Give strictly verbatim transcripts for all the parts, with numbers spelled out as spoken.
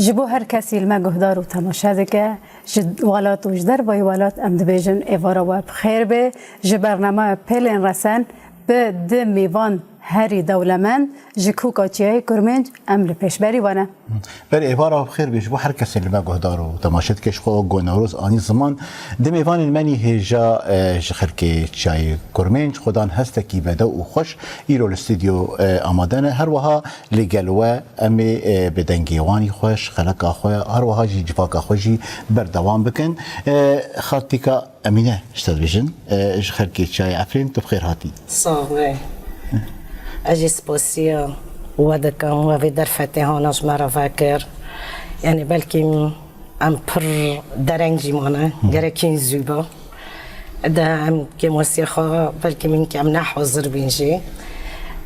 Ji bo her kesî li me guhdar û temaşe dike, ji welat û ji dervayî welat em dibêjin êvara we bi xêr be. Ji bernameya Pêlên Resen bi di mêvan herî dewlemend ji Kûka Çiyayê Kurmênc em li pêşberî we ne. Berê êvara bi xêr be ji bo her kesê li me guhdar û temaşe dike, ji xwe wek ku Newroz anî ziman. Di mêvanên me nî hêja, e, ji xelkê Çiyayê Kurmênc xwe dan hestekî bedew û xweş îro li stûdyo, e, amade ne. Her wiha li gel we em ê, e, bi dengê wan î xweş, xeleka xwe, her wiha jî civaka xwe jî berdewam bikin. E, Xatîka Emîne, ji te dibêjin, e, ji xelkê Çiyayê Efrîn tu bi xêr hatî. Sax be. Ez jî spasiya we dikim, we vê derfetê hana ji me re vekir. Yanî belkî em pir dereng jî mane, Hı. gerekîn zû be. De em kêmasiya xwe belkî min ke em ne hazir bîn jî.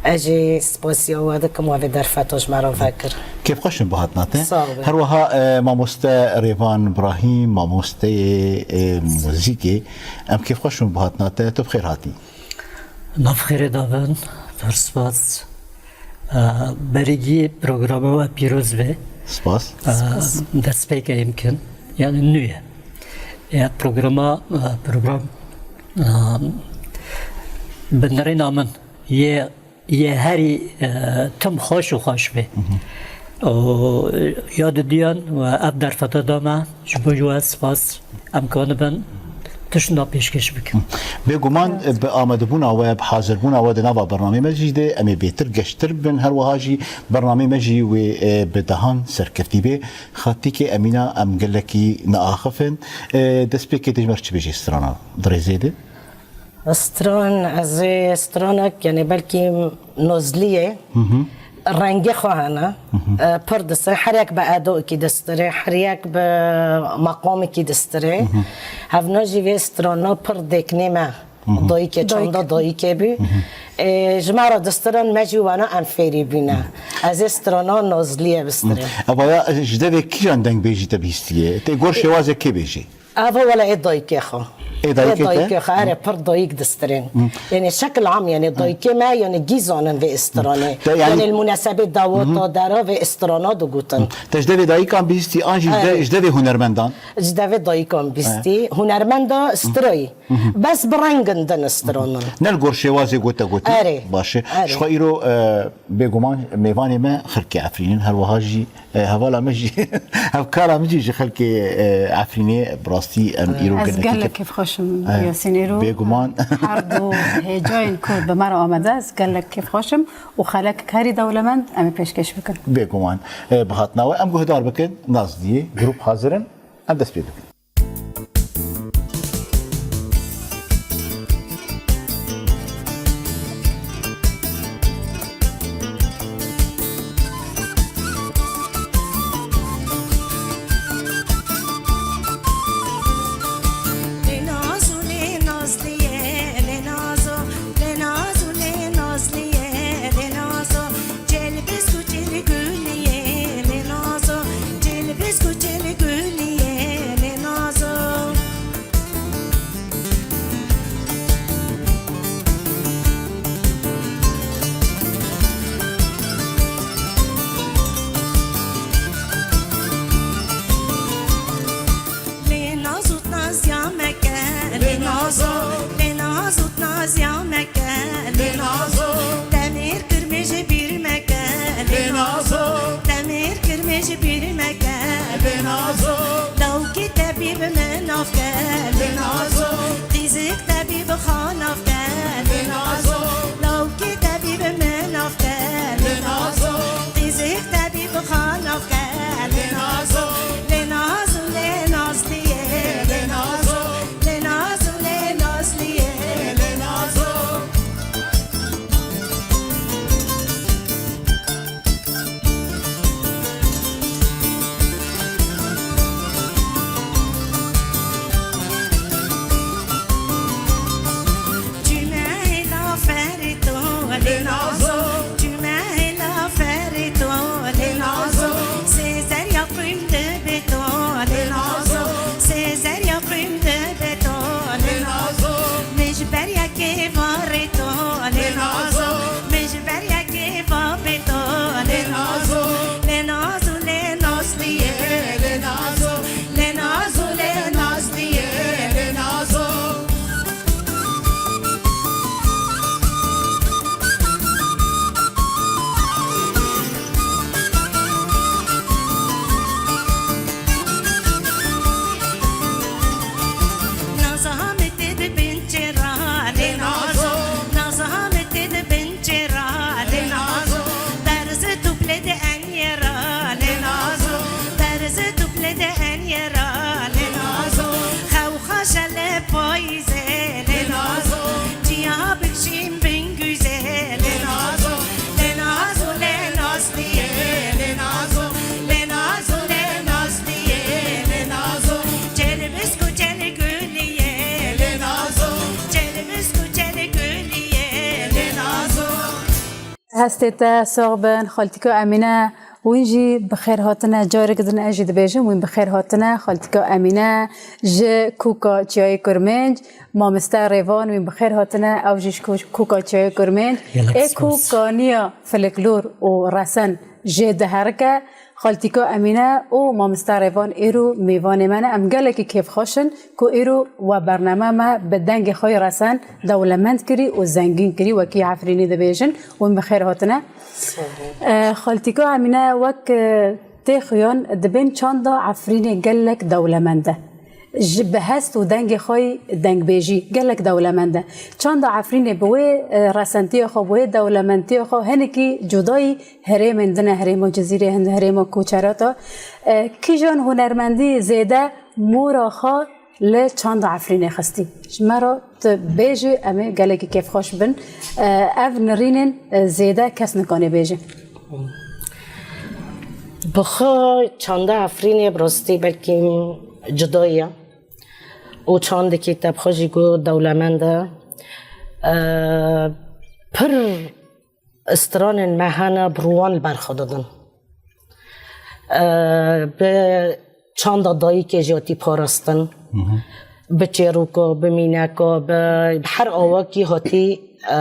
Ez jî spasiya we dikim, we vê derfeta ji me re vekir. Kêfxweş im bi hatina te. Sağ olun. Her wiha, e, mamoste Rêvan Brahîm, mamosteyê, e, muzîkê. Em kêfxweş im bi hatina te. Tu bi xêr hatî. Nav xêrê davin, zor spas. E, berî gî programa we pîroz be. Spas. E, destpêkê em kin. Yani nû ye. Ya programa, e, program, e, bi nirêna min yê, yê herî, e, tim xweş û xweş be. Hı hı. Û ya didiyan we ev derfeta da me, ji bo we spas. Em kanibin tişt da pêşkêş bikin. Bêguman, bi amadebûna we, bi hazirbûna we di nava bernamê me jî de em ê bêtir geştir bin. Her wiha jî bernamê me jî wê, e, bi dehan serkeftî bê. Xatîkê Emîna em gelekî neaxifin. E, destpêkê tu ji me re çi bêjî strana di rêzê de? Stran, ez ê stranek, yani belkî nozlî ye. Hı hı. Rengê xwe hene. Hı hı. E, pir dise, her yek bi edoyekî distirê, her yek bi maqamekî distirê. Hı hı. Hevna jî vê strana pir dêknê me. Hı hı. Dayikê, çanda dayikê bû. Hı hı. E, ji me re distirin, me jî wana em fêrî bîne. Hı. Ez ê strana nozlî ye bistirim. Hı. Eva ya, e, ji devê kîjan dengbêjî te bihîstiye? Tê gor şêwazê kê bêjî? Ava wela ê dayikê xwe. Ê dayikê te? Ê dayikê xwe, erê, pir dayik distirên. Hı. Yani şekil am, yani dayikê me, yani gî zanin vê istiranê. Te yani Yani li munasebê dawata dera vê istirana digotin. Te ji devê dayikan bihîstî, an jî ji de-, Erê. ji devê hunermendan? Ji devê dayikan bihîstî. Hunermenda stirayî. Bes bi rengin din istiranin. Ne li gor şêwazê gote gotî? Erê. Baş e. Erê. Ji xwe îro, e, bêguman mêvanê me xelkê Efrîn in, her wiha jî E, hevala me jî, hevkara min jî ji xelkê, e, Efrînê, bi rastî em îro Ez gelekî gelek kêf- kêfxweş im, E, Yasîn Êro. Bêguman. Her du hêcayên ku bi me re amade, ez gelek kêfxweş im û xelek herî dewlemend em ê pêşkêş bikin. Bêguman. E, bi hatina we em guhdar bikin, Nazdiyê, grup hazir in, em dest pê bikin. Lê nazo, lê nazliye, lê nazo, lê nazo, lê nazliye, lê nazo, çel biskû çel gulliye, lê nazo, çel biskû çel gulliye, lê Destê te sax bin, xaltîka Emîne, wîn jî bi xêr hatine. Carek din ez jî dibêjim, wîn bi xêr hatine. Xaltîka Emîne ji Kûka Çiyayê Kurmênc, mamoste Rêvan, wîn bi xêr hatine, ew jî ji Kû-, Kûka Çiyayê Kurmênc. Gelek Ê ku spas. Kaniya filiklor û resen jê diherike, xaltîka Emîne û mamoste Rêvan êro mêvanê me ne. Em gelekî kêfxweş in ku êro we bername me bi dengê xwe yê resen dewlemend kirî û zengîn kirî, wekî Efrînî dibêjin, win bi xêr hatine. Sağ ol. E, xaltîka Emîne, wek, e, tê xuyan, dibên çanda Efrînê gelek dewlemend e. Ji bi hest û dengê xwe yî dengbêjî gelek dewlemend e. Çanda Efrînê bi wê, e, resentiya xwe, bi wê dewlementiya xwe hinekî cudayî herêmên din e, herêma Cizîrê, hin herêma Koçerata. E, kîjan hunermendî zêde mora xwe li çanda Efrînê xistî? Ji me re tu bêjî, em ê gelekî kêfxweş bin. E, ev nirînên, e, zêde kes nikane bêje. Bi xwe çanda Efrînê bi rastî belkî cuda ye. Û çandekî te bi xwe jî got dewlemend e. E, pir stranên me hene bi rûwan li ber xwe didin. E, bi çanda dayikê jî hatî parastin. Bi çêroka, bi mîneka, bi, bi her awakî hatî, e,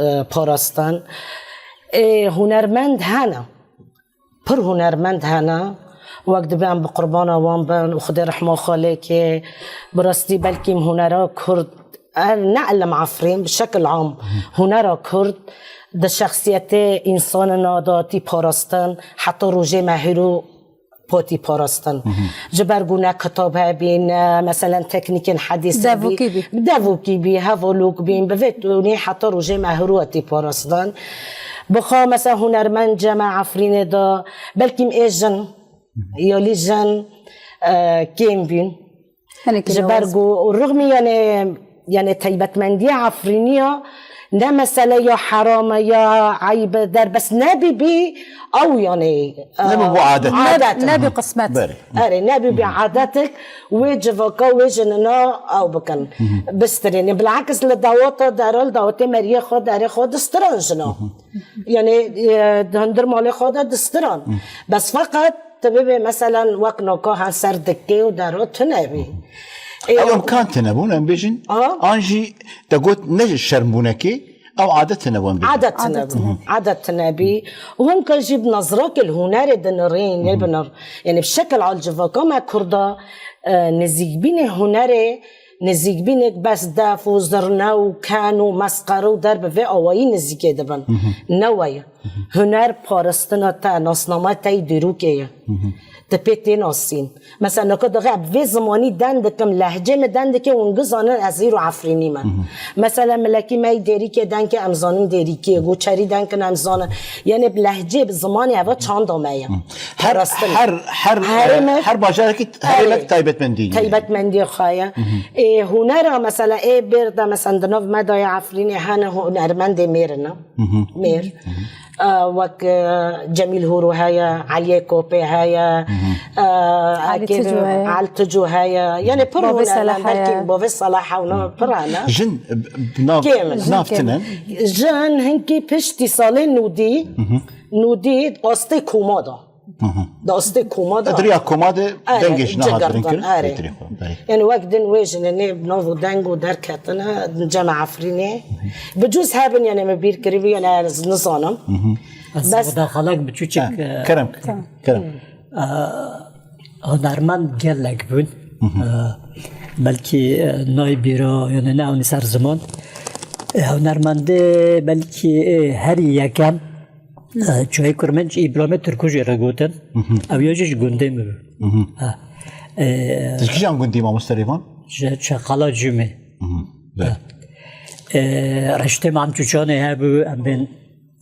e, parastin. Ê hunermend hene. Pir hunermend hene. Wek dibe em bi qurbana wan bin û Xwedê rehma xwe lê ke. Bi rastî belkî hunera Kurd, e, ne elim Efrîn, bi şekil am, hunera Kurd di şexsiyetê însanina de tî parastin, heta rojê me hîro patî parastin. Ji ber ku ne kitab hebî, ne meselen teknîkên hedîs hebî. Devokî bî. Devokî bî, hevalok bîn, bi vê tonî heta rojê me hîro tî parastin. Bi xwe mesela hunermend cem e Efrînê de, belkî ê jin, ya lî jin, e, kêm bîn. Hinekî Ji ber lawaz. Ku rixmî, yani, yani taybetmendiya Efrîniya ne mesele ya heram e ya eyb e, derbas nebî bî, ew yani, Nebî bu e, adet. Adet. Neb-, nebî qismet. Berê. Erê, nebî bî adetek wê civaka, wê jinina ew bikin. Bistirêne. Bilakis li dawata dera, li dawatê meriyê xwe, derê xwe distiran jina. Yani, e, di hundir malê xwe de distiran. Bes feqet tu bibê, meselen, wek naka her ser dikê û dero tune bî. Ê, Ew imkan tune bûn, em bêjin, Aha. an jî te got ne şermbûnekê, ew adet tune bûn bêjin. Adet tune bû. Adet tune bî. Û hinka jî bi nezrakê li hunerê dinirîn, lê binir. Yani bi şekil al civaka me Kurda, e, nizîkbînê hunerê, nizîkbînek bes def û zirne û ken û mesqere û der bi vê awayî nizîkê dibin. Ne we ye. Huner parastina te, nasnama te yî dîrokê ye. Tu pê tê nasîn. Mesela, naka daxê bi vê zimanî den dikim, lehcê min den dike, hûn gizanin ez îro Efrînî me. Mesela, milekî me yî Dêrîkê den ke em zanin Dêrîkê, Goçerî den kin em zanin. Yani bi lehcê, bi zimanê eva çanda me ye. Her, Parastin. her, her, Herême- her bajarekî herêmek Erê. taybetmendî. Taybetmendî xwe ye. Ê, hunera, mesela, ê bêr de, mesela, di nav me de ya Efrînê hene hunermendê mêr ne. Mêr. E, wek, e, Cemîl Hûrû heye, Eliyê Kopê heye, e, Elî Ekê Ticû heye. Elî Ticû heye. Yani pir Bavê hunermend, Salah belkî heye. Bavê Salah hewna pir hene. Jin, e, nav, Kêm in. nav Jin kêm. tinen. Jin hinkî piştî salê nûdî, nûdî astê koma da. Di astê koma da. Di riya koma de Erê, dengê jina cigerdan, hazirin kir, erê. bêtirê xwe, berê. Yani wek din wê jinê nê nav û deng û derketine, cem Efrînê. Bi cûz hebin, yani me bîr kirî bû, yani ez nizanim. Ez Bes- mudaxalek biçûçik, Ha, e, kerem, kerem. e, hunermend gelek bûn. E, belkî, e, nayê bîra, yani ne ewnî ser ziman. E, hunermendê belkî, e, herî yekem E, Çiyayê Kurmênc, Îbrahîmê Tirkû jê re gotin. Ew ya jî ji gundê min bû. Ha. E, Tu ji kîjan gundî, mamoste Rêvan? Ji Çeqala Cûmê. Be. E, Reştê Mam Çûçanê hebû, em bên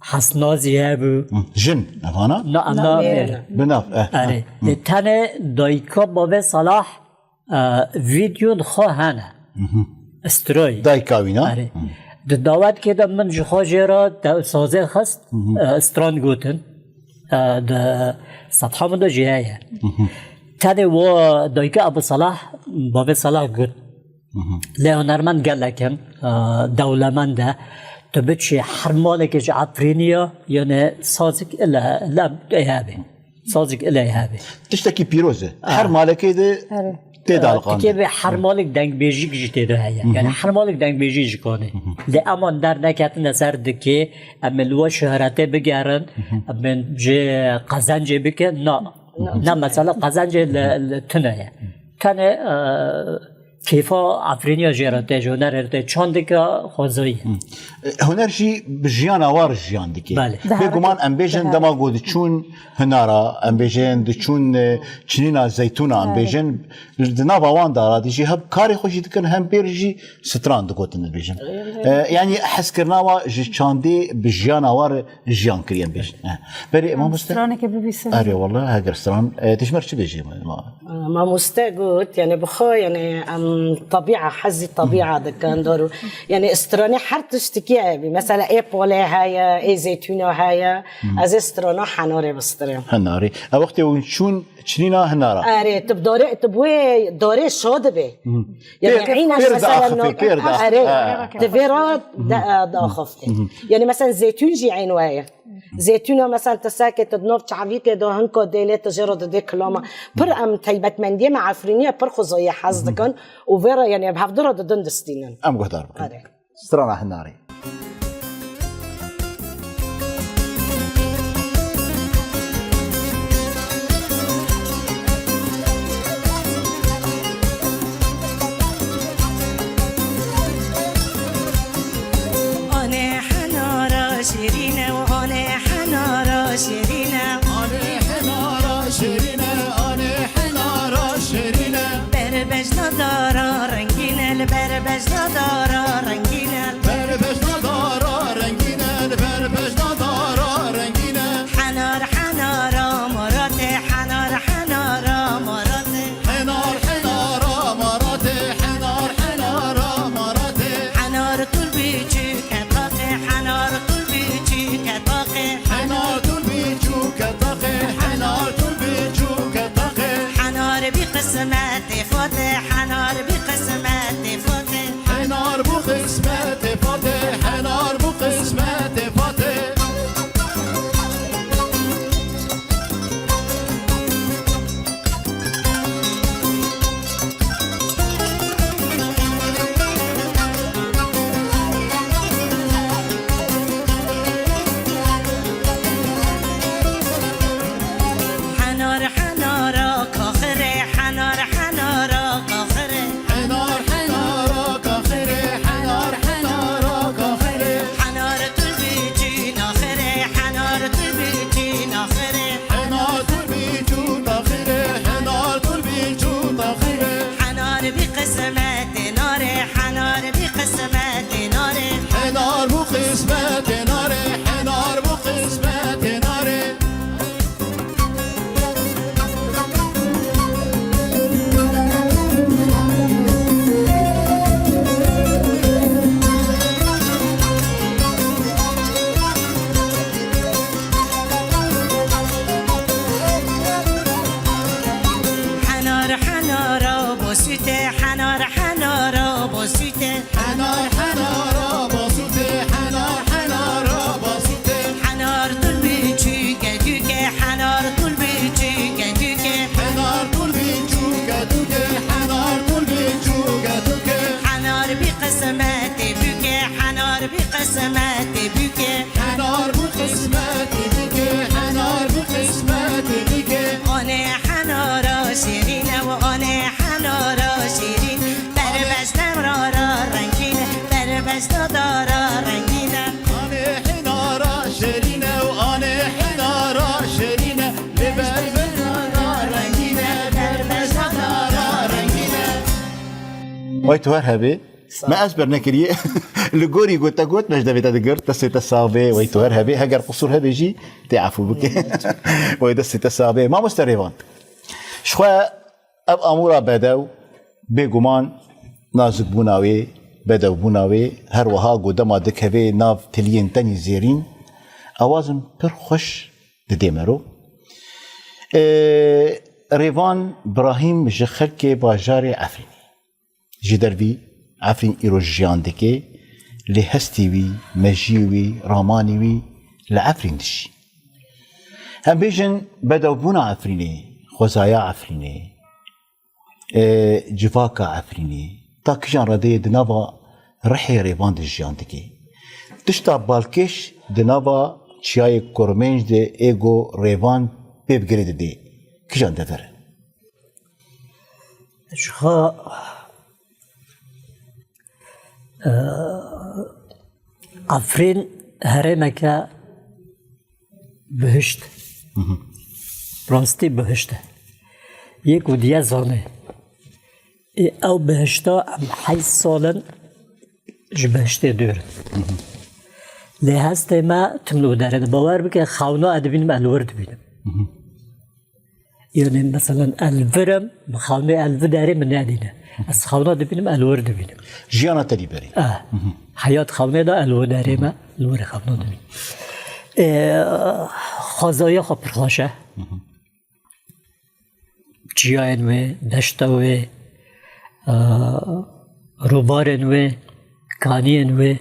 Hesnazî hebû. Jin, evana? Na, na, Na, mêr. mêr. Bi nav, eh, Erê. eh. Lê tenê dayika Bavê Salah, e, vîdyo li xwe hene. Strayî. Dayika wî, na? Erê. Di dawetkê de min ji xwe jê re te-, sazê xist, e, stran gotin. E, di sefha min de jî heye. Tenê wa dayika Ebu Salah, Bavê Salah got. Lê hunermend gelek in, e, dewlemend e. Tu biçî her malekê ji Efrînî ya, yanî sazik ile, ile hebe. Sazik ile hebe. Tiştekî pîroz e. Her malekê de tê daliqandin. Tikê vê her malek dengbêjîk jî tê de heye. Yani her malek dengbêjî jî kanê. Lê eman derneketine ser dikê, em ê li we şohretê bigerin, em ê ji qezencê bikin. Na, ne mesela qezencê li, li tune ye. Tenê, e, kêfa Efrîniya jê re tê, ji hunerê re tê, çandika xwezayî. E, huner jî bi jiyana war jiyan dike. Belê. Bêguman em bêjin dema ku diçûn hunara, em bêjin diçûn, e, çinîna zeytûna, em bêjin di nava wan dara dî jî hem karê xwe jî dikin hem pêr jî stran digotin dibêjin. E, yanî hezkirina wa ji çandê bi jiyana war jiyan kiriye em bêjin. He. Berê mamoste. Straneke bibîsin. Erê wala heger stran. E, tu ji me re çi bêjî ma? Mamoste got, yani bi xwe, yani em tebi'a, hezî tebi'a dikin, doğru. Yani stranê her tiştikî heye. Mesela ê polê heye, ê zeytûna heye. Ez ê strana henarê bistirim. Henarê. E, wextê hûn çûn çinîna hinara. Erê, tu bi darê, tu bi wê darê şa dibê. Yani pêr, eyn pêr mesela diaxifê, no-, pêr da. Erê, ha, tu vê re da-, daxifte. Yani mesela zeytûn jî eyn weye. Zeytûna mesela tu seke tu di nav çavîkê de hinka dêlê tu jê re didê kilama. Pir em taybetmendiyê me Efrînî ye, pir xwezayî hez dikin û vê re yani ev hevdu re didin distînin. Em guhdar bikin. Erê. Strana hinarê. Anê henara şêrîn e û anê henara şêrîn e. Anê henara şêrîn e, anê henara şêrîn e. Ber bejna dara rengîn e, li ber bejna dara rengîn e. Ber bejna dara rengîn e, li ber bejna dara rengîn e. Henar henara maratê, henar henara maratê. Henar henara maratê, henar henara maratê. Henar tulbî çûke taxê, henar tulbî çûke taxê. Henar tulbî çûke taxê, henar tulbî çûke taxê. Henar bî qismetê Fatê, henar bî qismetê Fatê. Henar bû qismetê Fatê, henar bû qismetê Fatê. Henar henara kaxirê, henar henara kaxirê. Henar henara kaxirê, henar henara kaxirê. Henar tulbî çû naxirê, henar tulbî çû naxirê. Henar tulbî çû taxirê, henar tulbî çû taxirê. Henar bî qismetê narê, henar bî qismetê narê. Henar bû qismetê narê, henar bû qismetê narê. Henar henara bo sûtê, henar henara bo sûtê. Henar henara bo sûtê, henar henara bo sûtê. Henar tulbî çûke dûke, henar tulbî çûke dûke. Henar tulbî çûke dûke, henar tulbî çûke dûke. Henar bî qismetê bûke, henar bî qismetê bûke. Henar bû qismetê bûke, henar bû qismetê bûke. Anê henara şêrîn e û anê henara şêrîn. Berbej devra ra rengîn e, berbej dara rengîn e. Anê henara şêrîn e û anê henara şêrîn e. Lê berbej dara rengîn e, berbej dara rengîn e. Wey tu her hebê. Me ez bernekiriye. Li gorî ku te got, me ji devê te digirt, destê te sax bê, wey tu her hebê. Heger qusûr hebê jî, tê efû bike. Wey destê te sax bê. Mamoste Rêvan, ji xwe ev amûra bedew, bêguman nazikbûna wê, bedewbûna wê, her wiha ku dema dikeve nav tiliyên tenî zêrîn, awazin pir xweş didê mero. Ê, Rêvan Brahîm ji xelkê bajarê Efrînê. Ji dervî Efrîn îro jiyan dike. lê hestê wî, mejiyê wî, ramanê wî li Efrîn dijî. Em bêjin bedewbûna Efrînê, xwezaya Efrînê, e, civaka Efrînê, ta kijan redeyê di nava rihê Rêvan de jiyan dike. Tişta balkêş di nava çiyayê Kurmênc de ê ku Rêvan pê bi girê didê, kijan dever e? Ji xwe, e, Efrîn herêmeke bihişt. Rastî bihişt e. Yê ku diye zanê. Ê, ew bihişta em heyş sal in ji bihiştê dûr in. Lê hestê me tim li wê derê de. Bawer bike, xewna ez dibînim, ez li wir dibînim. Yani, meselen, ez li vir im, min xewnê ez li vir derê min nedîne. Ez xewna dibînim, ez li wir dibînim. Jiyana te dî berî. Eh, heyat xewnê de ez li wir derê me, li wir xewna dibînim. Ê, xwezaya xwe pir xweş e. Çiyayên wê, deşta wê, eh, rûbarên wê, kaniyên wê,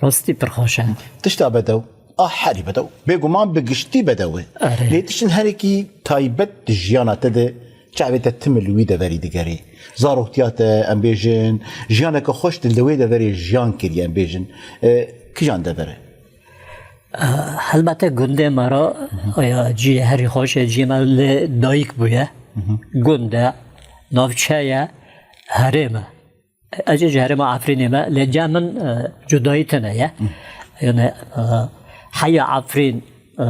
rastî pir xweş e. Tişta bedew, a herî bedew, bêguman bi giştî bedew e. Erê. Lê tiştin herekî taybet di jiyana te de çavê te tim li wî deverî digerê. Zaroktiya te, em bêjin, jiyaneke xweş tu li wê deverê jiyan kiriye, em bêjin. E, kijan dever e? Helbete gundê me re, ya cî herî xweş e, cî me li dayik bûye. Gund e, navçe ye, herêm e. Ez ê ji herêma Efrînê me, lê cem min, e, cudayî tune ye. Yani, e, heya Efrîn, e,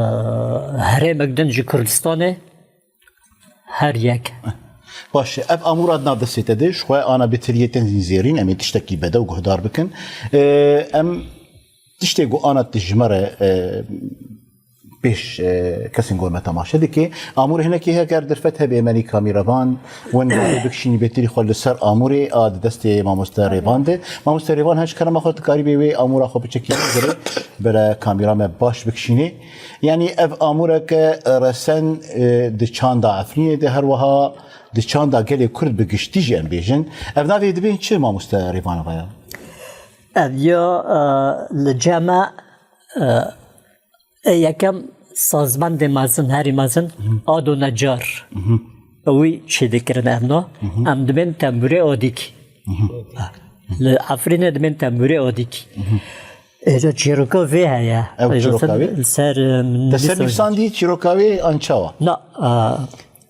herêmek din ji Kurdistanê her yek. Baş e, ev amûra di nav destê te de, ji xwe ana bi tiriyê tên zî zêrîn, em ê tiştekî bedew guhdar bikin. E, em tiştê ku ana tu ji me re, e, pêş, e, kesên ku me temaşe dike. Amûrê hinekî heger derfet hebe, em ê kamîravan win bikişînî bêtirî xwe li ser amûrê a di destê mamoste Rêvan de. Mamoste Rêvan, her ji kerema xwe dikarî bê wê amûra xwe biçekî bigire, bere kamîra me baş bikişînê. Yanî ev amûreke resen, e, di çanda Efrînê de, her wiha di çanda gelê Kurd bi giştî jî em bêjin. Ev navê dibên çi, mamoste Rêvan, vaya? Ev ya, e, li cem me, e, Ê yekem sazbendê mezin, herî mezin, Ado Necar. Wî çêdikirin evna. Em dibên tembûrê Adîk. Li Efrînê dibên tembûrê Adîk. Êca çîroka vê heye. Ew çîroka wê? Li ser, e, Te ser nivîsandî çîroka wê an çawa? Na, a,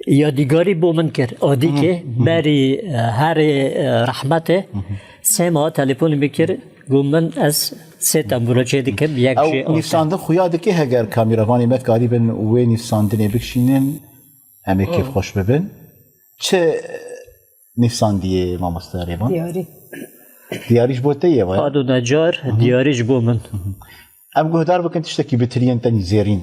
Yadîgarî bo min kir. Adîkê berî, e, herê, e, rehmetê sê meha telefonê min kir. Got min ez sê tembûra çê dikim, yek jê Ew nîvsandin xuya dike, heger kamîravanê me karîbin wê nîvsandinê bikişînin, em ê kêfxweş bibin. Çi, e, nîvsandiyê mamoste Rêvan? Diyarî. Diyarî ji bo te ye, vaya? Ado Necar, diyarî ji bo min. Em guhdar bikin tiştekî bi tiriyên tenî zêrîn.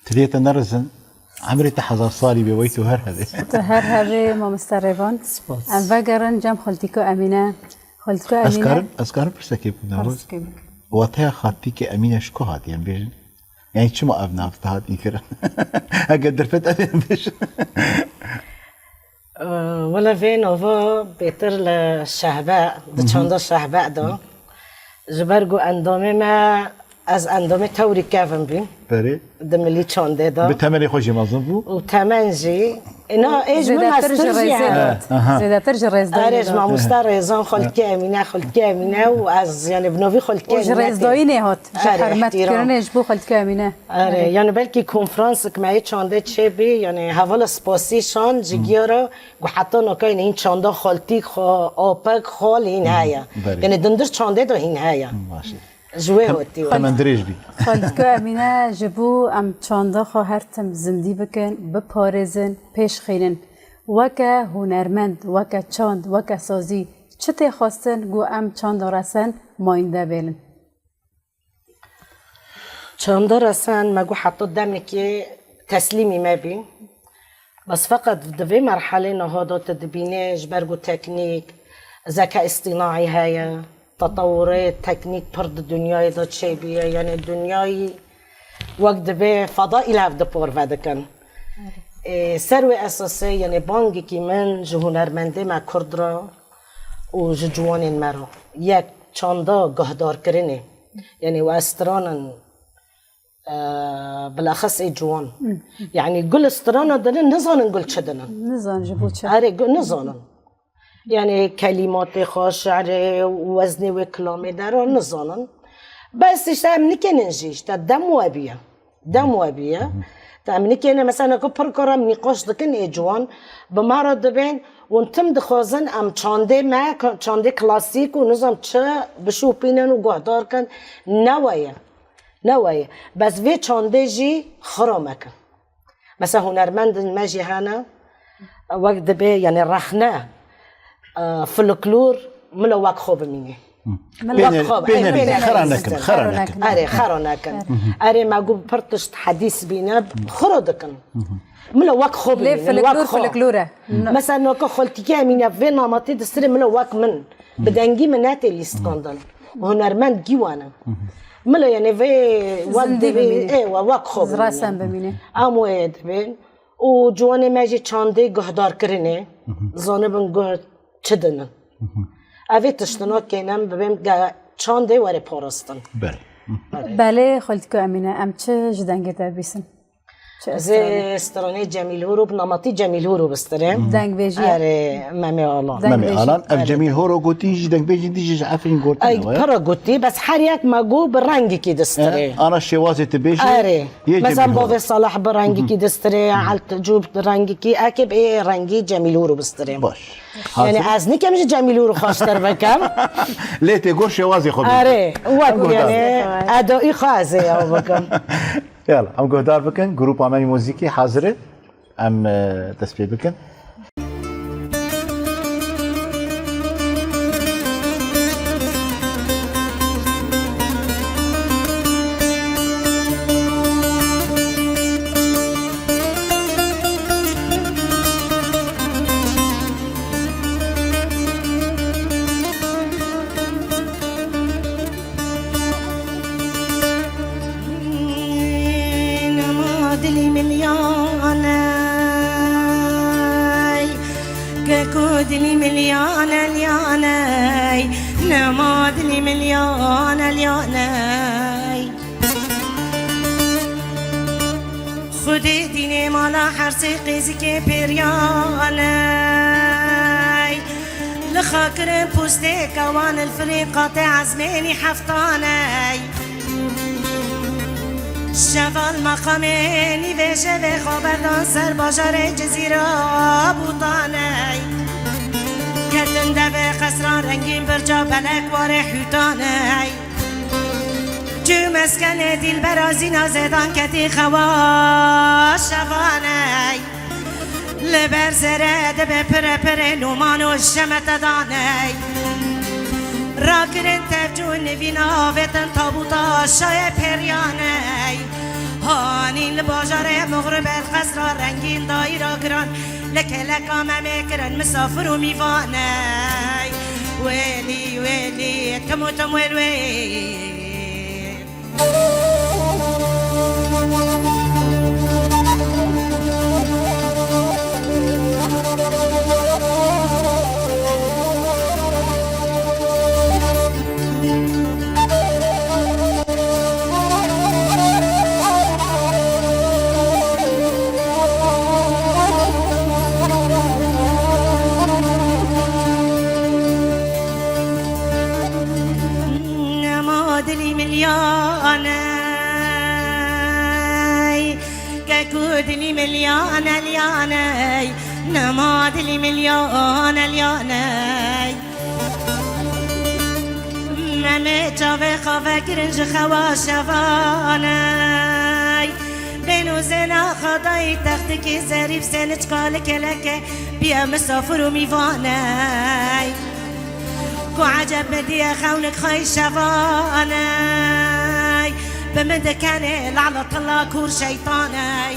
Tiliyê te nerizin, emrê te hezar salî be, wey tu her hebê. Tu her hebê, mamoste Rêvan. Spas. Em vegerin cem Xultîko Emîne. Xultîko Emîne. Ez karim, ez karim pirsekê bikim, Newroz? Pirsekê bikim. Wateya Xultîkê Emîne ji ku hatiye, em bêjin? Yani çima ev nav te hatî kirin? Eger derfet ev ê bêjin. Wele vê nava bêtir li Şehbe, di çanda Şehbe de. Ji ber ku endamê me, ez endamê tewrî kevin bîm. Berê. Di milî çandê de. Bi temenê xwe jî mezin bû? Û temen jî. Ina, ê ji min Zêdetir ji mestir jî rêzê hene. Got. Aha. Zêdetir ji rêzdayê Erê, ji got. Mamoste Rêzan, Xultîkê Emîne, Xultîkê Emîne û ez, yani, bi novî Xultîkê Û ji Emîne tê. Rêzdayînê hat. Ji Erê, hurmet ihtiram. Kirinê ji bo Xultîkê Emîne. Erê, Erê. Yani belkî konferansek me yê çandê çêbî, yani hevala spasî şan ji giya re ku heta nokayne hîn çanda Xultîk xwe, apek xwe li hîn heye. Berê. Yani dindir çandê de hîn heye. Baş e. Ji wê Tem-, hotî wê. Temen dirêj bî. Xultîko Emîne, ji bo em çanda xwe her tim zindî bikin, biparêzin, pêş xînin. Weke hunermend, weke çand, weke sazî, çi tê xwestin ku em çanda resen mayînde bêlin? Çanda resen me got heta demekê teslîmî me bî. Bes feqet di vê merhelê niha de tu dibînê ji ber ku teknîk, zeka îstînaî heye, tetewurê teknîk pir di dinyayê de çêbûye. Yanî dinyayî wek dibê feda îlev di por vedikin. Ê, ser wê esasê, yanî bangekî min ji hunermendê me kurd re û ji ciwanên me re. Yek, çanda guhdarkirinê. Yanî we stranin, e, bilaxis ê ciwan. Yanî gul strana dinin, nizanin gul çi dinin. Nizanin ji bo çi. Erê, gu-, nizanin. Yanî kelîmatê xwe, şi'rê, weznê wê kilamê dera nizanin. Bes işte em nikênin jî, işte dem we bûye. Dem we bûye. Te em nikêne, mesela, ku pir kar em nîqaş dikin ê ciwan, bi me re dibên, hûn tim dixwazin em çandê me, çandê klasîk û nizam çi bişopînin û guhdar kin. Ne we ye. Ne we ye. Bes vê çandê jî xira mekin. Mesela hunermendên me jî hene, wek dibê, yani rexne, e, folklor, milo wek xwe bimîne. Wek Pêne-, xwe, pêne e, bîne, pêne xera bîne. Nekin, xera nekin. Erê, xera nekin. Erê, me got pir tişt hedîs bîne, xiro dikin. Milo wek xwe Lê bimîne, folklor, wek xwe. Folklor e. Mesela noka Xultîkê Emîne vê namatê distirê milo wek min. Bi dengî min netê lîstikandin. Hunermend gîwane. Milo yani vê wek Zindî dibê, bimîne. Ê, we wek xwe bimîne. Resen bimîne. Em wê dibên. Û ciwanê me jî çandê guhdarkirinê, zanibin guh çi dinin. Evê tiştina kênem bibêm ge-, çandê were parastin. Belê. Belê, Xultîko Emîne, em çi ji dengê te bîsin? Çi stranê? Zê stranê Cemîl Horo, bi namatî Cemîl Horo bistirê. Dengbêjî ye. Erê, Memê Alan. Memê Alan. Ev Cemîl Horo gotî jî dengbêjî dî jî ji Efrîn gotin. Ay, ew e. Para gotî, bes her yek me got bi rengekî distirê. E, ana şêwazê tu bêjî. Erê. Yê Cemîl Horo. Mesela Bavê Salah bi rengekî distirê, Eltecû bi rengekî, ekê bi ê rengî Cemîl Horo bistirê. Baş. Yani ez nikem ji Cemîl Horo xweştir bikim. Lê tê got şêwazê xwe bêjî. Erê, wek yani edaî xwe ez ê ew bikim. Yala, em guhdar bikin, grupa me muzîkî hazir e. Em, e, dest pê bikin. Nema dilî min lyaney, keko dilî min lyane lyaney, nema dilî min lyane lyaney. Xwedê dînê mala hersê qêzikê pêryaney. Li xakirin pûstê kewan il firê qatê ezmênî heftaney. Şeval maqamê nîvêje vê xaberdan ser bajarê Cizîra Bûtaney. Ketin devê qesran rengîn birca belek warê hûtaney. Çû meskenê dîlbera zîna zêdan ketî xewa şevaney. Li ber zêre dibe pire pire nûman û şemete daney. Rakirin tevcû nivîna avêtin tabûta şayê pêriyaney. Anîn li bajarê Muxribet qesra rengîn dayîra giran, li keleka Memê kirin misafir û mîvaney. Wêlî, wêlî, tim û tim wêl wêl. Nema dilî milyaney, ke ku dilî milyan elyaney, nema dilî milyan elyaney. Memê çavê xwe vekirin ji xewa şevaney. Bên û zêna xadayî textikî zerîf sêniçka li keleke biye misafir û mîvaney. Ku eceb midiye xewnik xwey şevaney. Bi min dikenê lanetullah kûr şeytaney.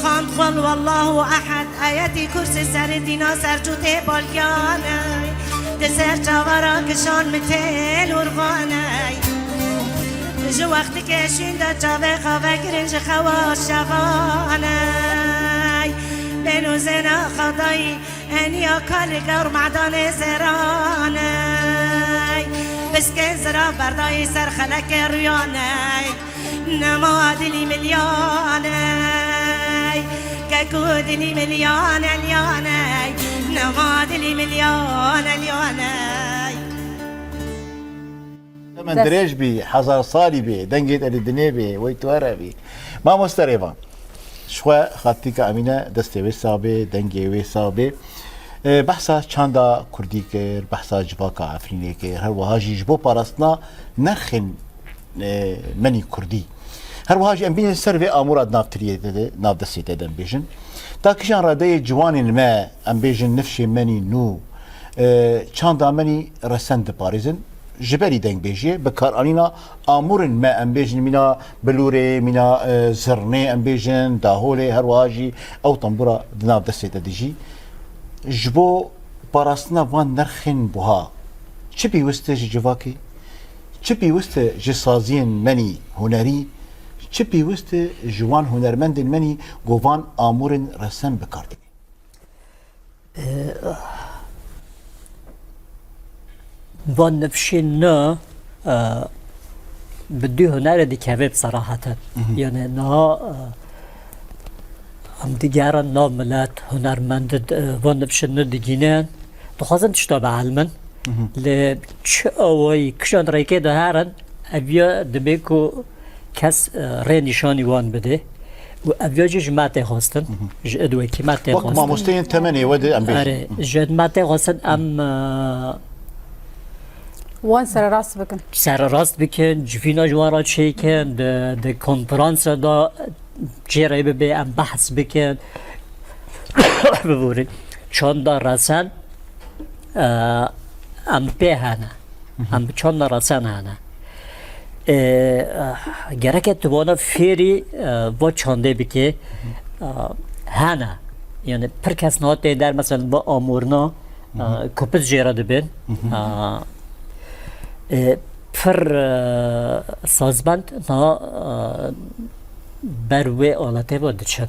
Xand qul wallahu ehed, ayetî kursî serê dîna sercûtê balyaney. Di ser çavara kişan min têl urvaney. Ji wextikê şîn de çavê xwe vekirin ji xewa şevaney. Bên û zêna xadayî eniya kalî gawr madanê zeraney. Piskên zira berdayî ser xelekê rûyaney. Nema dilî milyaney, ke ku dilî milyan elyaney, nema dilî milyan elyaney. Hemen Dest- dirêj bî, hezar salî bî, dengê te li dinê bî, wey tu here bî. Mamoste Rêvan, ji xwe xatîka Emîne destê wê sax bê, dengê wê sax bê. E, behsa çanda kurdî kir, behsa civaka Efrînê kir, her wiha jî ji bo parastina nerxên e, menî kurdî. Her wiha jî em bînin ser vê amûra di nav tiriyê te de, nav destê te de em bêjin. Ta kîjan radeyê ciwanên me, em bêjin nifşê menî nû, e, çanda menî resen diparêzin, ji berî dengbêjiyê, bi kar anîna amûrên me, em bêjin mîna bilûrê, mîna, e, zirnê, em bêjin daholê, her wiha jî ew tembûra di nav destê te dijî. Ji bo parastina van nerxên buha, çi pêwist e ji civakê? Çi pêwist e ji saziyên menî hunerî, çi pêwist e ji wan hunermendên menî ku van amûrên resen bi kar tînin? Van nifşên nû, e, bi du hunerê dikeve bi seraheten. Mhm. Yani niha, e, em digerin nav milet, hunermend, e, van nifşên nû digînin. Dixwazin tişta bielmin. Mhm. Lê çi awayî, kîjan rêkê de herin, ev ya dibe ku kes, e, rê nîşanî wan bide. Û ev ya jî ji me tê xwestin, Mhm. ji id wekî me tê Wek xwestin. Mamosteyên temenê we de em bêjin. Erê, Mhm. ji id me tê xwestin em, e, Wan sererast bikin. Sererast bikin, civîna ji wan re çêkin, di, di konferansa de cê re bibe, em behs bikin. Biborîn. Çanda resen, e, em pê hene. Em bi çanda resen hene. E, e, gereke tu vana fêrî, e, va çandê bike, e, hene. Yani pir kes niha tê der, mesela va amûrna, e, Mhm. kupit jê re dibin. Mhm. E, e, pir, e, sazbend niha, e, ber wê aletê ve diçin. Hı.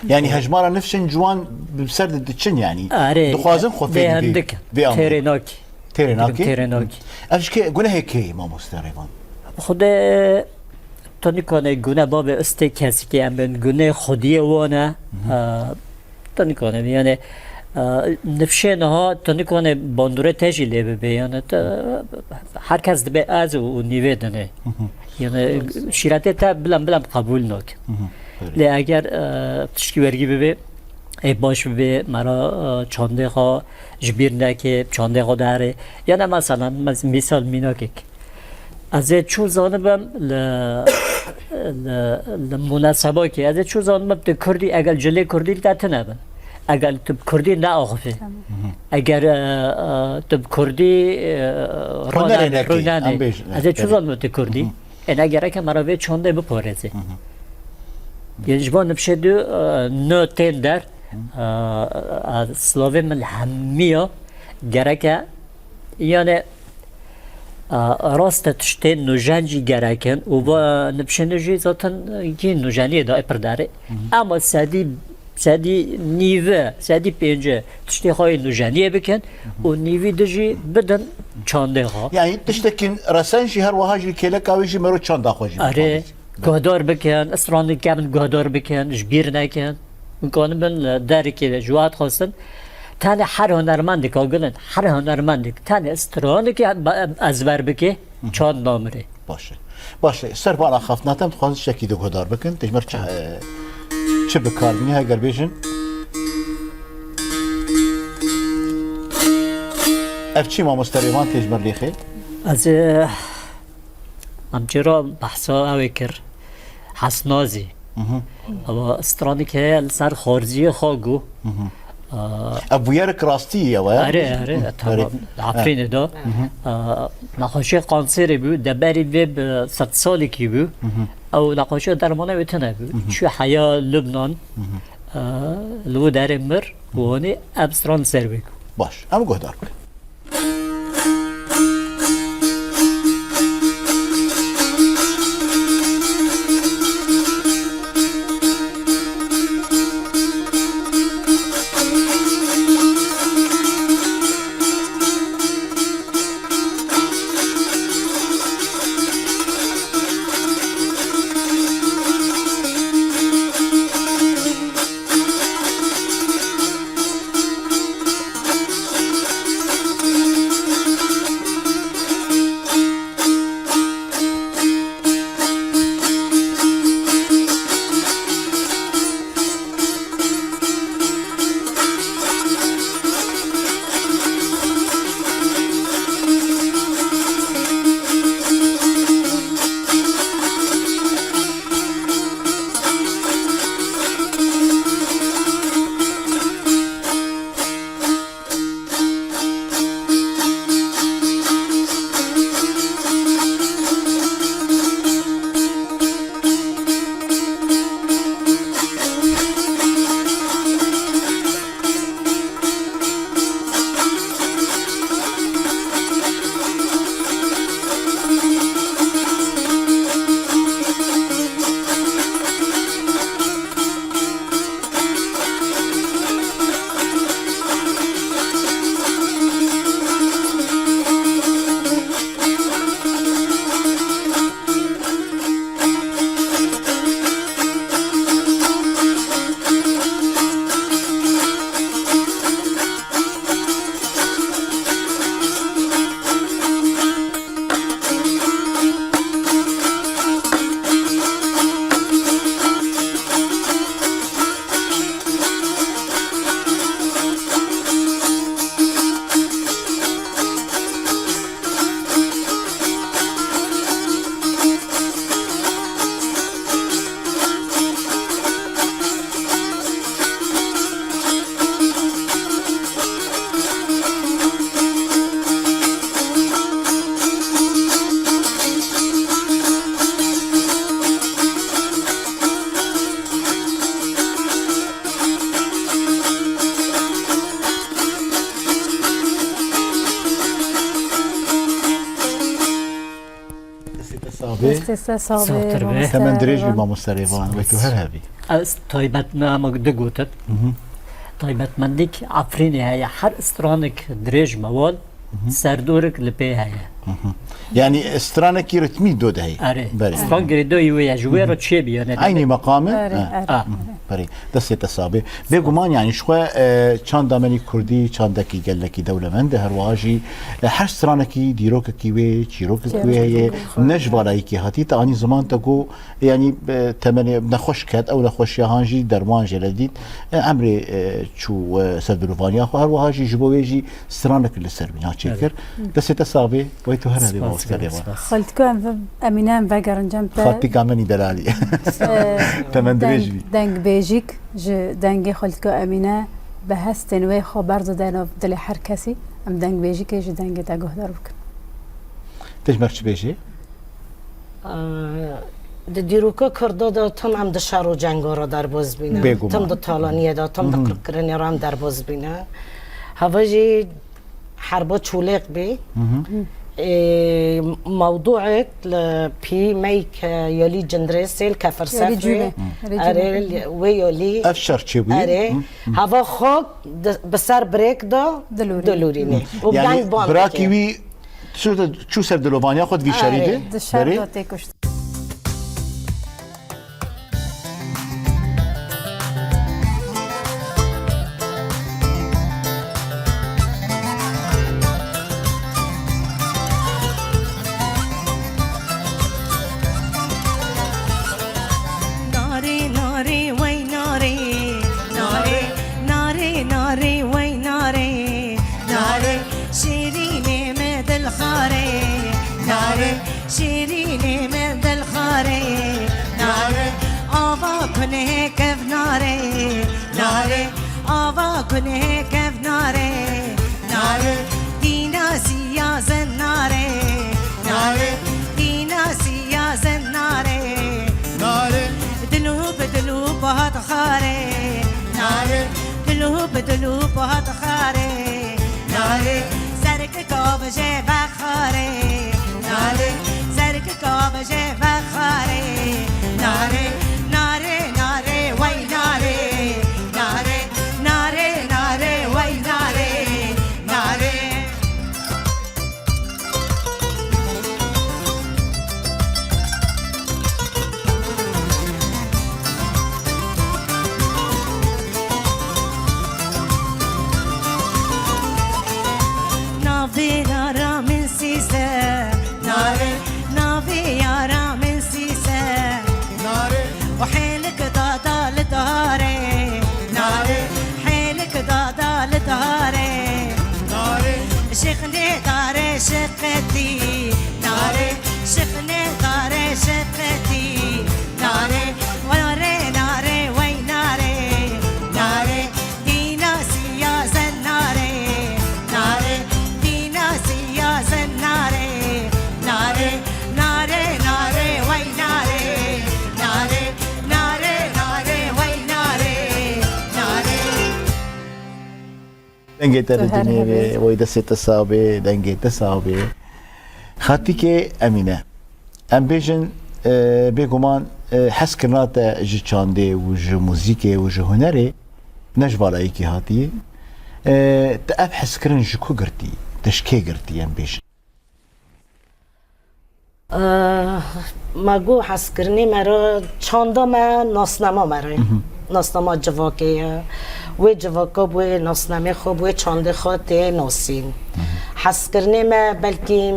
Yani hejmara nifşên ciwan bi ser de diçin yani. Erê, Dixwazin xwe bê fêrî bê- hindik. bê amûr. Têrê nakî. Têrê nakî? Têrê nakî. Hı. Ev ji kê, gunehê kê ye, mamoste Rêvan? Xwedê tu nikane gune bavê istê kesikê em bên, gune xwediyê wan e. Hı hı. E, Tu nikane, yani, e, nifşê niha tu nikane bandorê te jî lê bibe, yani, tu, her kes dibe ez û, û nîvê dinê. Hı hı. Yani, şîretê te bilem bilem qebûl nake. Hı hı. Lê eger, e, tiştî wergî bibe, ê baş bibe, mera, e, çandê xwe ji bîr neke, çandê xwe derê. Yani, mesela, mes-, misal mînakek. Ez ê çû zanibim li, li, li munasebakê. Ez ê çû zanibim tu kurdî, eger cilê kurdî li te tune bin. Eger tu bi kurdî neaxifî. Tamam. Eger, e, e, tu bi kurdî, e, Hunerê rûnanî, nekî, rûnanî. Em bêjin, Ez ê çû evet. zanibim tu kurdî. Hı hı. E, ne gereke me re vê çandê biparêzê. Hı hı. Yên ji bo nifşê du, e, no tên der, e, e, silavê min hemiya gereke, yani, e, rast e tiştên nûjen jî gerekin û va nifşê nû jî zaten, e, yê nûjeniyê de pir derê. Ama sedî, sedî nîve, sedî pêncî tiştê xwe yê nûjeniyê bikin û nîvî di jî bidin çandê xwe. Yani tiştekî resen jî her wiha jî kêleka wê jî mero çanda xwe jî Erê, bixwazî. Guhdar bikin, stranik kevin guhdar bikin, ji bîr nekin. Hûn kanibin li derikê de ji we dixwestin. Tenê her hunermendek, a gulin, her hunermendek, tenê stranikê ezber bike, çand namirê. Baş e. Baş e. Ser van axaftina te em dixwazin tiştekî de guhdar bikin. Têjmer çi, e, çi bi kar bînî heger bêjin? Ev çi mamoste Rêvan Têjmer Lêxê? Ez, e, Em çira behsa ew ê kir, hesnazî. Mhm. Ewa stranik heye li ser xwarziyê xwe got. Mhm. Ev bûyerek rastî ye, ew e? Erê, erê, tamam. Erê. Efrînê de. Mhm. Nexweşiyê kanserê bû, deberî vê bi sed salekî bû. Mhm. Ew nexweşiya dermana wê tune bû. Mhm. Çû heya Lubnan, Mhm. li wê derê mir, û honî ev stran ser wê got. Baş, em guhdar bikin. Destê te sax bê. Destê te sax bê, Saxtir be. Mamoste Temen dirêj bî, Rêvan. Mamoste Rêvan, wê tu her hebî. Ez taybet me ama digotin. Mhm. Taybetmendîk Efrînê heye, her stranik dirêj mewal, Mhm. serdorek li pê heye. Mhm. Yani stranekî ritmî do de heye. Erê. Belê. Stran girêdayî wê ye, ji wê re çêbî, yani. Eynî meqam e? Erê, Ha. erê. Ah. Berê, destê te sax bê. Bêguman, yani, ji xwe, e, çanda me nî kurdî, çandekî gelekî dewlemend e, her wiha jî, e, her stranekî dîrokekî wê, çîrokek wê heye, ne ji vala yekê hatî, te anî ziman te ku, yani, e, temenê nexweş ket, ew nexweşiya han jî derman jê re dît, e, emrê, e, çû, e, ser dilovaniya xwe, her wiha jî ji bo wê jî stranek li ser bîna çêkir. Destê te sax bê, wê tu her hebî mamoste Rêvan. Xaltiko em ve-, Emîne em vegerin cem te. Xaltika min î delalî. Temen dirêj bî. Dengbêjîk ji dengê Xaltiko Emîne bi hestên wê xwe berz dayne dilê her kesî. Em dengbêjîkê ji dengê te guhdar bikin. Têjmer çi bêjê? Aa, Di dîroka Kurda de tim em di şer û cenga re derbas bîne. Bêguman. Tim di talaniyê de, tim di qirkirinê re em derbas bîne. Heva jî herba çolêq bî. Ê, mewdûek li pî meyk, e, yalî cindirêsê li kefir Yalî sefrê. Cûlê. Erê, wê yalî. Ev şer çêbûyî? Erê. Hava xak di, bi ser birêk de Dilorî. Dilorînê. Û Yani deng ban birakî dike. Wî çû, çû ser dilovaniya xwe di vî şerî de? Erê. Di şer Berê? De tê kuşt. Narê, narê, wey narê. Narê, narê, narê, wey narê. Narê, şêrînê me dilxarê. Narê, şêrînê me dilxarê. Narê, ava kunê kev narê. Narê, ava kunê kev narê. Narê, dîna siya zen narê. Narê, dîna siya zen narê. Narê, dilû bi dilû bat xarê. Narê, dilû bi dilû bat xarê. Narê, serkika bije vexarê. Narê, serkika bije vexarê. Narê, narê, narê, wey narê. Narê, narê, narê, wey narê. Narê. Navê yara min sîse, nare, navê yara min sîse, nare, û hêlik dada li dare, nare, hêlik dada li dare, nare, şixnê dare şiqetî, nare, şixnê dare şiqetî, nare, nare, nare, wey nare, nare, dîna siya zen nare, nare, dîna siya zen nare, nare, nare, nare, wey nare, nare, nare, nare, wey nare, nare. Dengê te Tu li her dinê hevî. Wê, wey destê te sax bê, dengê te sax bê. Xatîkê Emîne. Em bêjin, e, bêguman, e, hezkirina te ji çandê û ji muzîkê û ji hunerê ne ji valayekî hatiye. E, te ev hezkirin ji ku girtî? Te ji kê girtî, em bêjin? Eh, me got hezkirinê me re çanda me nasnama me re. Mhm. Nasnama civakê ye. Wê civaka bi wê nasnamê xwe, bi wê çandê xwe tê nasîn. Mhm. Hezkirinê me belkî,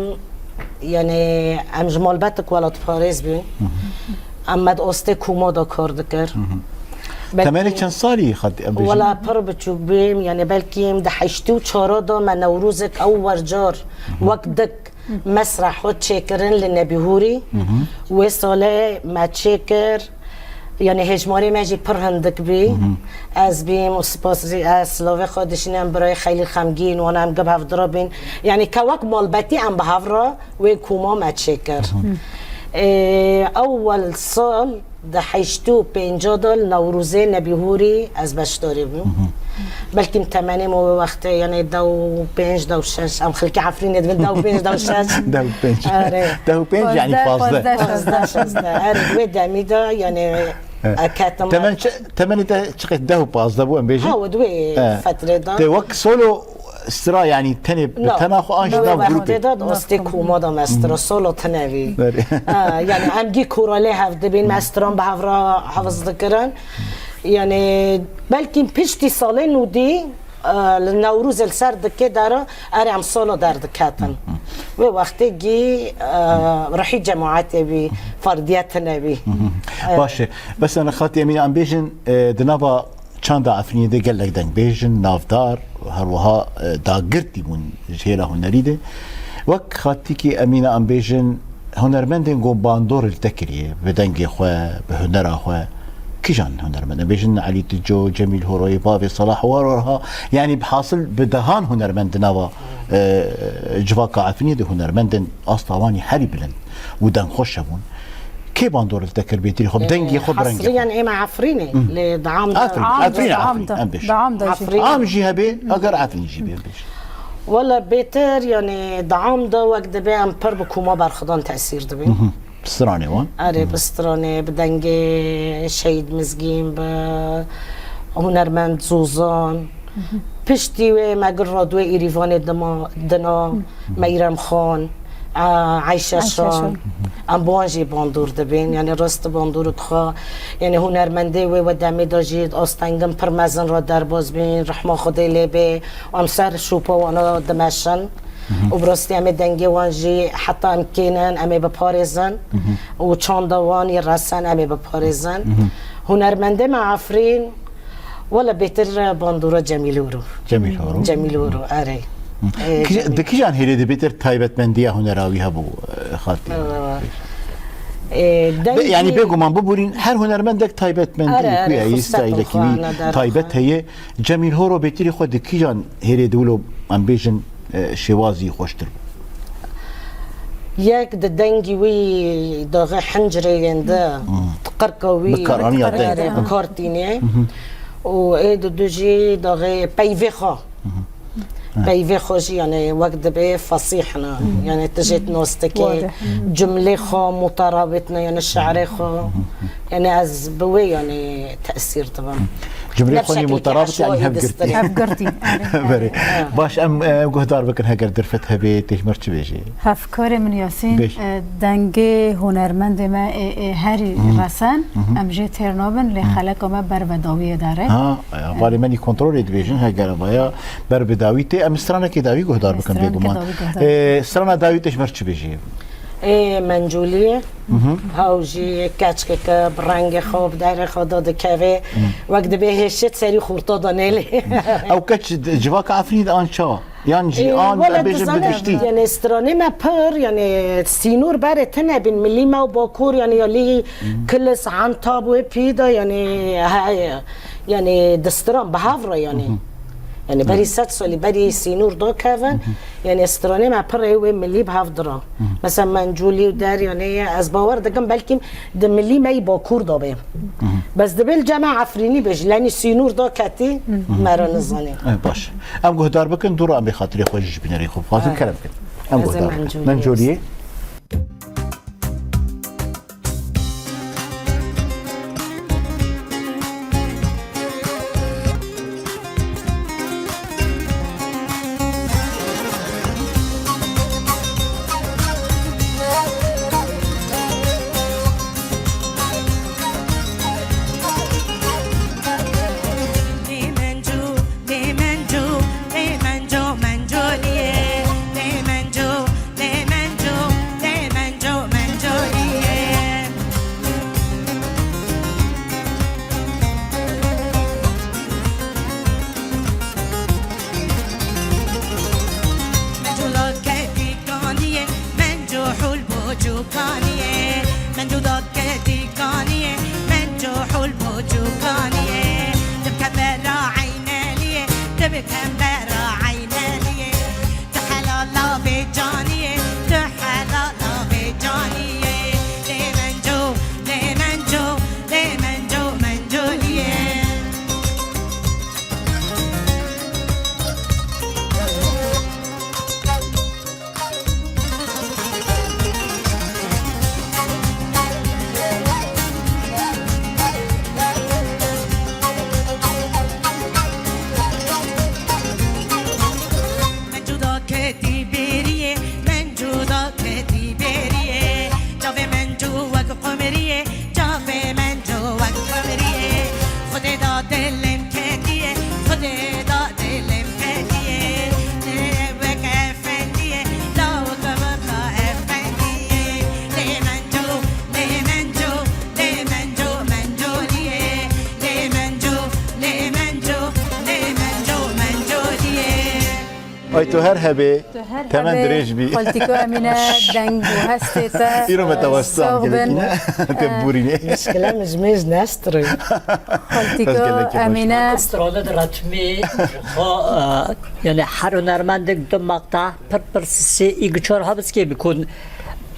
yani, em ji malbetik welatparêz bûn. Mhm. Em me di astê koma de kar dikir. Mhm. Belkî Temenê çend salî xatî em bêjin? Wela pir biçûk bûm, yani belkî di heştê û çar de me Newrozek ew wercar Mhm. wek dik mesreh hat çêkirin li Nebîhûrî. Mhm. Wê salê me çêkir. Yani hêjmarê me jî pir hindik bî. Mhm. Ez bîm û spas, ez silavê xwe dişînim birayê Xelîl Xemgîn, wana em gib hevdira bîn. Yani ke wek malbetî em bi hev re wê koma me çêkir. Mhm. Ê, ewwel sal di heştê û pênca de li Newrozê Nebîhûrî ez beşdarî bûm. Mhm. Belkî temenê me wê wextê, yani, deh û pênc, deh û şeş, em xelkê Efrînê dibin, deh û pênc, deh û şeş. Deh û pênc. Erê. Deh û pênc, yani pazdeh, pazdeh. Pazdeh, şazdeh. Erê, wê demî de, yani, Evet. e, ketim. Temen çi-, temenê te çiqas deh û pazdeh bû, em bêjin? Ha, wê di wê E. fetrê de. Te wek solo stra, yani, tenê bi No. tena xwe an ji No, nav no, grûpê? Wextê de astê koma de mestra, solo tenevî. Erê. Ha, yani, em gî koralê hev dibîn, mestran bi hev re hevis dikirin. Yani, belkî piştî salê nûdî, e, li Newrozê li ser dikê dera, erê em solo derdiketin. Hı hı. Wê wextê gî, e, rihî cemaetê bî, ferdiyet tune bî. Hı hı. Evet. Baş e. Bes em xatî Emîne em bêjin, e, di nava çanda Efrînê de gelek dengbêjin, navdar, her wiha, e, dagirtî bûn ji hêla hunerî de. Wek xatîkî Emîne em bêjin, hunermendên ku bandor li te kiriye, bi dengê xwe, bi hunera xwe, kîjan hunermend? Em bêjin Elî Tico, Cemîl Horoyê, Bavê Salah, û her wiha, yanî bi hasil bi dehan hunermend di nava, e, civaka Efrînê de hunermendên asta wan jî herî bilind û dengxweş hebûn. Kê bandor li te kir bêtirî xwe, bi dengê xwe, bi rengê xwe? Hesriyan ê me Efrînê, lê diam de Efrîn, Efrîn, Efrîn, Efrîn, em bêjin. Diam de jî. Efrîn. Am jî hebe, eger Efrîn jî bê, bêjin. Wala bêtir, yani diam de wek dibe em pir bi koma berxwedan tesîr dibin. Bi stranê wan? Erê, bi stranê, bi dengê Şehîd Mizgîn, bi hunermend Zozan. Piştî wê me gir radyoyê Îrîvanê dima, dina, Meyrem Xan, e, Eyşe Şan. Em bi wan jî bandor dibin. Yani rast bandorek xwe, yani hunermendê wê we demê de jî astengin pir mezin re derbas bîn. Rehma Xwedê lê bê. Em ser şopa wana dimeşin. Û bi rastî em ê dengê wan jî heta em kênin, em ê biparêzin. Û çanda wan yê resen em ê biparêzin. Hunermendê me Efrîn, wala bêtir bandora Cemîl Horo. Cemîl Horo. Cemîl Horo, erê. Ê, Kî-, Cemîl. Di kîjan hêlê de bêtir taybetmendiya hunera wî hebû, e, xaltî? Ê, Be-, yani dengî bêguman biborîn her hunermendek taybetmendî, erê, erê, kuya yê xisletên stayîlekî xwe wî ana derxe. Taybet heye. Cemîl Horo bêtirî xwe di kîjan hêlê de wilo em bêjin, e, şêwazî xweştir bû? Yek di dengî wî daxê hincirê yên de, di qirka wî, bi karaniya deng, erê, bi kar tînê. Û ê di du jî daxê peyvê xwe. Peyvê xwe jî, yani, wek dibê fesîh ne. Yani, tu jê nas dikê. Wadih. Cumlê xwe muterabit ne, yani, şi'rê xwe. Yani, ez bi wê, yani, tesîr dibim. Cumlê xwe nî muterabit, yani, hevgirtî. Hevgirtî, erê. Berê. Baş, em, e, guhdar bikin, heger derfet hebê, tê ji me re çi bêjê? Hevkarê min Yasîn, e, dengê hunermendê me ê, ê herî resen, em jê têr nabin, lê xeleka me ber ve dawiyê dere. Ha, ya, balê me nî kontrolê dibêjin, heger vaya ber bi dawî tê, em stranekê dawî guhdar bikin bêguman. Stranekê dawî guhdar. E, strana dawî tê ji me re çi bêjê? Ê, Mencoliyê. Haw jî keçkeke bi rengê xwe, bi derê xwe de dikeve. Wek dibê hêşê serî xurta de nêlê. Ew keç di civaka Efrînê de an çawa? Yan jî, e, an, wele em bêjin bi giştî. Yani stranê me pir, yani sînor berê tine bin, milî me û Bakur, yani ya lî Kilis, Antab û pî de, yani he, yani di stran bi hev re, yani. Yani berî sed salî berî sînor dakevin, yani stranê me pir ê wê milî bi hev dira. Mesela Mencolî û der, yani ez bawer dikim belkî di milî me yî Bakur de bê. Bes dibê li cem Efrînî bê, ji lenî sînor daketî, me re nizanî. E, baş. Em guhdar bikin, dû re em bê xatirê xwe jî ji bînerê xwe bixwazin, kerem bikin. Em guhdar bikin. Mencoliyê. Menco daketî kaniyê, menco hûl bo cûkaniyê. Menco daketî kaniyê, menco hûl bo cûkaniyê. Dibkem bera eyneliyê, dibkem bera eyneliyê. Tu helala vê caniyê, tu helala vê caniyê. Lê menco, lê menco, lê menco, mencoliyê. Menco daketî bêriyê, menco daketî bêriyê. Çavê menco wek qumiriyê, çavê menco wek qumiriyê. Xwedê da dilê min ketiyê, Xwedê da dilê min ketiyê. Dilê wek efendiyê, lawik wek efendiyê. Lê menco, lê menco, lê menco, mencoliyê. Lê menco, lê menco, lê menco, mencoliyê. Ay tu her hebê. Tu her hebê. Temen dirêj bî. Xaltîko Emîne, deng û hestê te. Îro me te westan gelekî ne. Te bûrînê. Mişkile min ji mêj nestirî. Xaltîko Emîne. Strana di retmê xwe, e, yani her hunermendek du maqta pir pir sisê î giçor habiskê bikun.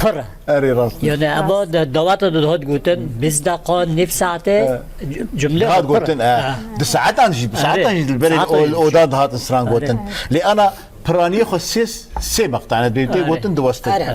pir e. Erê rast. Yani eva de dawata de dihat gotin, bîst deqa, nîv saete, c-, cumle Dihat pir e. Gotin, e. Ha. Di saetan jî, bi Erê, saetan jî li berê saetan jî. Oda dihatin stran gotin. Erê. Lê ana piraniyê xwe sê, sê meqtane dê tê Erê. Gotin diwestin. Erê.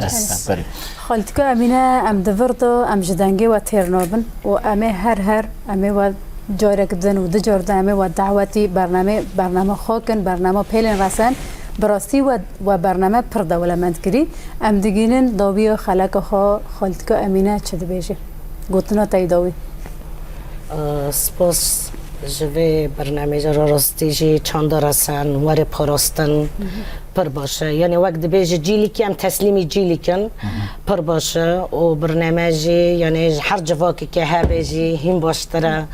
Erê. Xaltîka Emîne, em di vir de, em ji dengê we têr nabin û em ê her her, em ê we carek din û du car din, em ê we dawetî bername, bername xwe kin, bername pêlên resen. Bi rastî we, we bername pir dewlemend kirî. Em digînin dawiya xeleka xwe, Xaltîka Emîne çi dibêje? Gotina te yî dawî. Spas ji vê bernameyê re, rastî jî çanda resen werê parastin pir baş e. Yani wek dibêje cîlîkî em teslîmî cîlîk in, pir baş e. Û bername jî yani ji her civakekê hebe jî hîn baştir e.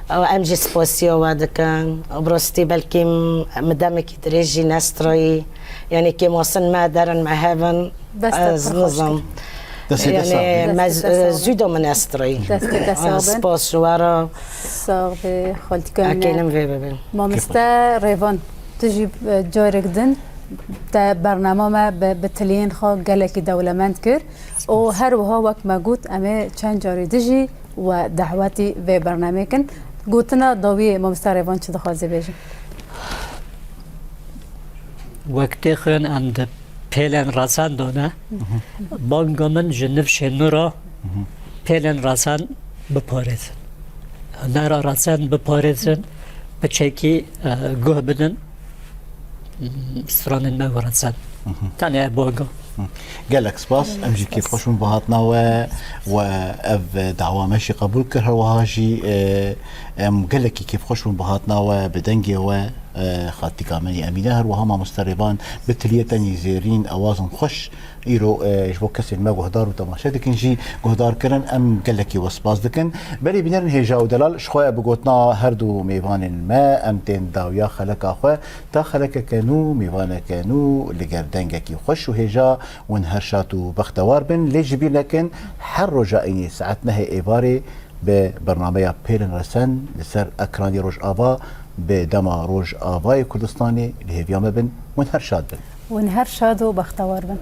Û em jî spasiya we dikin. Û bi rastî belkî min demekî dirêj jî nestirayî. Yani kêmasên me derin me hevin. Bes te ez pir xweş nizam. Kir. Destê te sax be. Yani me Destê te sax be. Zû de min estirayî. Destê te sax be. Spas ji we re. Sax be, Xaltîka Emîne. Ekênim vê bibe. Mamoste Rêvan, tu jî, e, carek din te bernama me bi, bi tiliyên xwe gelekî dewlemend kir. Û her wiha wek me got, em ê çend carî dijî we dawetî vê bernamê kin. Gotina dawiyê Mamoste Rêvan çi dixwaze bêje? Wek tê xwên em di pêlên resen de ne. Banga min ji nifşên nû re pêlên resen biparêzin. Hunera resen biparêzin, piçekî, e, guh bidin, stranên me û resen. Tenê ev banga. Gelek spas. Em jî kêfxweş bûn bi hatina we, we ev dawa me jî qebûl kir. Her wiha jî, e, em gelekî kêfxweş bûn bi hatina we, bi dengê we, e, Xaltîka me yê Emîne. Her wiha mamoste Rêvan bi tiliyê te yî zêrîn, ewazên xweş îro, e, ji bo kesên me guhdar û temaşe dikin jî guhdar kirin. Em gelekî we spas dikin. Belê bînerên hêja û delal, ji xwe bi gotina her du mêvanên me, em tên dawiya xeleka xwe. Ta xelekeke nû, mêvaneke nû, li ger dengekî xweş û hêja, hûn her şad û bextewar bin. Lê ji bîr nekin, her roja înê saet nehê êvarê bi bernameya Pêlên Resen li ser ekranê Rojava, bi dema Rojavayê Kurdistanê li hêviya me bin. Hûn her şad bin. Hûn her şad û bextewar bin.